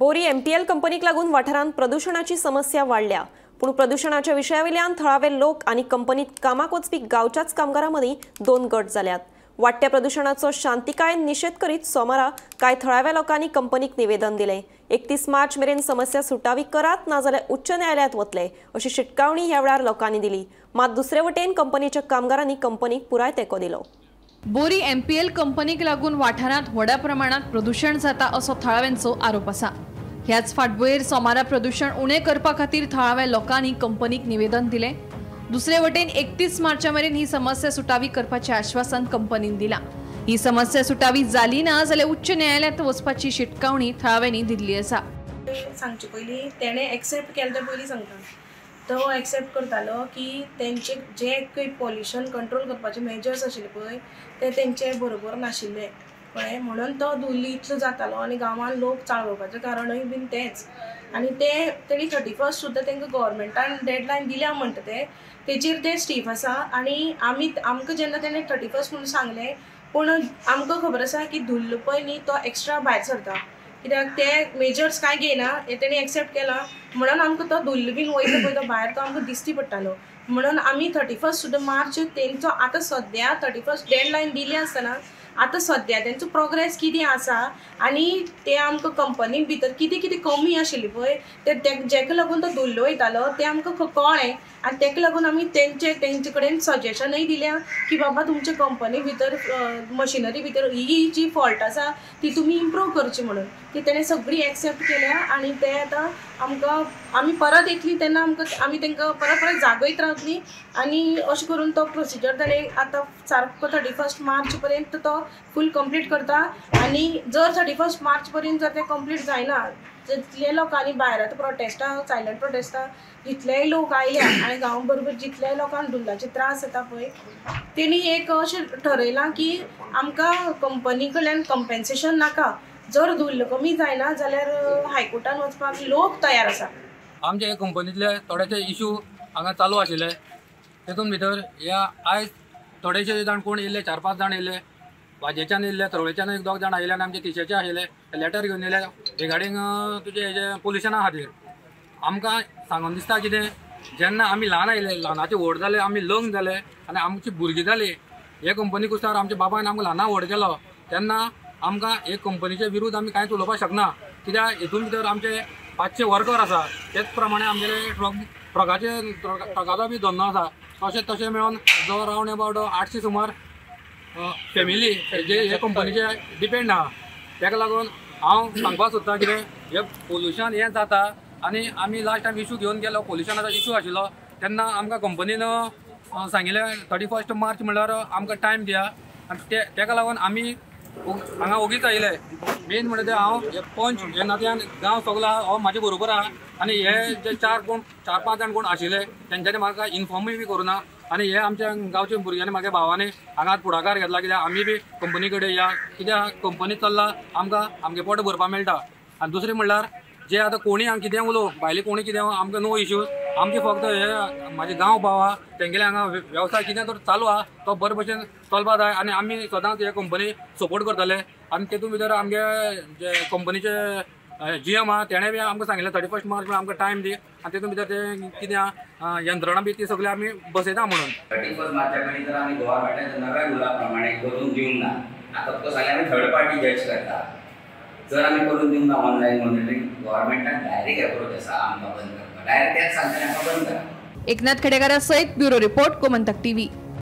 बोरी एमपीएल कंपनीक लागून वाठारांत प्रदुशणाची समस्या वाडल्या. पूण प्रदुशणाच्या विशयावेल्यान थळावे लोक आनी कंपनीत कामाक वचपी गांवच्याच कामगारां मदीं दोन गट जाल्यात. वाडट्या प्रदुशणाचो शांतिकायेन निशेध करीत सोमारा कांय थळाव्या लोकांनी कंपनीक निवेदन दिलें. 31 मार्च मेरेन समस्या सुटावी करात, नाजाल्यार उच्च न्यायालयांत वतले अशी शिटकावणी ह्या वेळार लोकांनी दिली. मात दुसरे वटेन कंपनीच्या कामगारांनी कंपनीक पुराय तेंको दिलो. बोरी एमपीएल कंपनीक लागून वाठारांत व्हडा प्रमाणात प्रदूशण जाता असो थळाव्यांचो आरोप आसा. ह्याच फाटभुंयेर सोमारा प्रदूशण उणें करपा खातीर थळाव्या लोकांनी कंपनीक निवेदन दिलें. दुसरे वटेन 31 मार्चा मेरेन ही समस्या सुटावी करपाचें आश्वासन कंपनीन दिलां. ही समस्या सुटावी जाली ना जाल्यार उच्च न्यायालयांत वचपाची शिटकावणी थळाव्यांनी दिल्ली आसा. सांगचे पयलीं तेणें एक्सेप्ट केलें तें पयलीं सांगता. तो एक्सेप्ट करतालो की तेंचे जे काही पॉल्युशन कंट्रोल करपाचे मेजर्स आशिल्ले पळय ते तेंचे बरोबर नाशिल्ले, कळ्ळें? म्हणून तो धुल्ल इतलो जातालो आनी गांवान लोक चाळवपाचें कारणूय बीन तेंच. आनी ते तेणी 31 सुद्दां तांकां गव्हर्मेंटान डेडलायन दिल्या म्हणटा ते तेचेर ते स्टीफ आसा. आनी आमी आमकां जेन्ना तेणें 31 म्हणून सांगलें, पूण आमकां खबर आसा की धुल्ल पळय न्ही तो एक्स्ट्रा भायर सरता, कित्याक ते मेजर्स कांय घेयना हें तेणी एक्सेप्ट केलां म्हणून आमकां तो धुल्ल बीन वयता पळय तो भायर तो आमकां दिश्टी पडटालो. म्हणून आमी 31 सुद्दां मार्च तेंचो आतां सद्या 31 डेडलायन दिली आसतना आतां सद्या तेंचो प्रोग्रेस कितें आसा आनी ते आमकां कंपनी भितर कितें कितें कमी आशिल्ली पळय ते जेका लागून तो धुल्ल वयतालो तें आमकां कळ्ळें. आनी तेका लागून आमी तेंचे कडेन सजेशनूय दिल्या की बाबा तुमच्या कंपनी भितर मशिनरी भितर ही जी फॉल्ट आसा ती तुमी इम्प्रूव करची म्हणून. ती तेणें सगळी एक्सेप्ट केल्या आनी ते आतां आमकां आमी परत येतली तेन्ना आमकां आमी तांकां परत परत जागयत रावतली. आनी अशें करून तो प्रोसिजर ताणें आतां सारको 31 मार्च पर्यंत तो फूल कंप्लीट करता. आनी जर 31 मार्च पर्यंत जर तें कंप्लीट जायना, जितले लोकांनी भायर आतां प्रोटेस्टां सायलंट प्रोटेस्टां जितलेय लोक आयल्या आनी गांव बरोबर जितलेय लोकांक धुल्लाचे त्रास जाता पळय तेणी एक अशें ठरयलां की आमकां कंपनी कडल्यान कंपेन्सेशन नाका, जर धुल्ल कमी जायना जाल्यार हायकोर्टान वचपाक लोक तयार आसा. आमच्या कंपनीतले थोडेशे इशू हांगा चालू आशिल्ले, तेतून भितर ह्या आयज थोडेशे जाण कोण येयल्ले, 4-5 जाण येयल्ले, वाजेच्यान येयल्ले, तळवेच्यान 1-2 जाण आयिल्ले आनी आमचे तिशेचे आशिल्ले, लेटर घेवन येयले रिगार्डींग तुजे हेजे पोल्युशना खातीर. आमकां सांगून दिसता कितें, जेन्ना आमी ल्हान आयले, ल्हानाचे व्हड जाले, आमी लग्न जाले आनी आमची भुरगीं जाली, हे कंपनी कुस्तार आमच्या बापायन आमकां ल्हाना व्हड केलो तेन्ना आमकां हे कंपनीचे विरुद्ध आमी कांयच उलोवपाक शकना. कित्याक हितून भितर आमचे 500 वर्कर आसा, तेच प्रमाणे आमगेले ट्रकाचे ट्रकाचो बी धंदो आसा, तशें तशें मेळून जो रावंड अबावट 800 सुमार फॅमिली जे हे कंपनीचे डिपेंड आहा. तेका लागून हांव सांगपाक सोदता कितें, हें पोल्युशन हें जाता आनी आमी लास्ट टायम इशू घेवन गेलो, पोल्युशनाचो इशू आशिल्लो तेन्ना आमकां कंपनीन सांगिल्लें 31 मार्च म्हणल्यार आमकां टायम दिया आनी तेका लागून आमी हांगा ओगीच आयले. मेन म्हणटा तें हांव हे पंच हे नात्यान गांव सगलो आहा हो म्हाजे बरोबर आहा आनी हे जे 4-5 जाण कोण आशिल्ले तेंच्यांनी म्हाका इन्फॉर्मूय बी करूं ना. आनी हे आमच्या गांवच्या भुरग्यांनी म्हागे भावांनी हांगा फुडाकार घेतला कित्याक आमी बी कंपनी कडेन या, कित्याक कंपनी चल्ला आमकां आमगे पोट भरपाक मेळटा. आनी दुसरें म्हणल्यार जे आतां कोणी हांगा कितें उलोवं, भायले कोणी कितें, आमकां नो इश्यूज. आमचे फक्त हे म्हाजे गांव भाव आहा तेंगेले हांगा वेवसाय कितें तर चालू आहा तो बरे भशेन चलपा जाय आनी आमी सदांच हे कंपनी सपोर्ट करतले. आनी तेतून भितर आमगे जे कंपनीचे GM आहा तेणें बी आमकां सांगिल्लें 31 मार्च आमकां टायम दी आनी तेतून भितर तें कितें आहा यंत्रणा बी ती सगळी आमी बसयता म्हणून. 31 मार्चा कडेन जर आमी गव्हर्मेंटाच्या नव्या रुला प्रमाणे करून दिवंक ना, आतां तुका सांगलें आमी थर्ड पार्टी जज करता, जर आमी करून दिवंक ना ऑनलायन मॉनिटरींग, गव्हर्मेंटान डायरेक्ट एप्रोच आसा आमकां बंद करपाक, डायरेक्ट तेच सांगतले आमकां बंद करा. एकनाथ खेडेकारा सयत ब्युरो रिपोर्ट, गोमंतक टीव्ही.